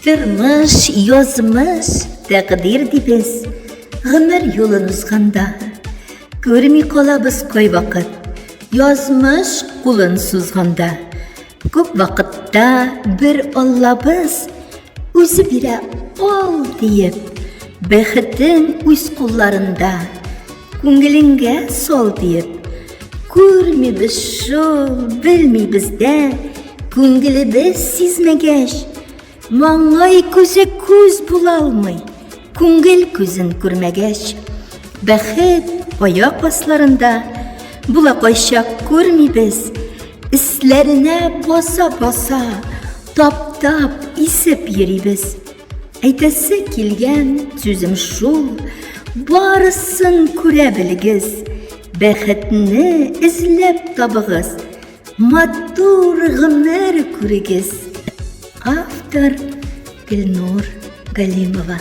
Тормыш, язмыш, тәкъдир дибез, гомер юлын узганда. Күрми калабыз кайвакыт, язмыш кулын сузганда. Күп вакытта бер Аллабыз үзе бирә ал диеп, бәхетен үз кулларында күңелеңгә сал диеп. Күрмибез шул, белмибез дә, күңелебез сизмәгәч, маңгай күзе күз була алмый, күңел күзен күрмәгәч. Бәхет аяк асларында була кайчак күрмибез, эсләренә баса-баса, таптап, исеп йөрибез. Әйтәсе килгән сүзем шул, барысын күрә белегез, бәхетне эзләп табыгыз, матур гомер күрегез. Автор Гөлнур Галимова.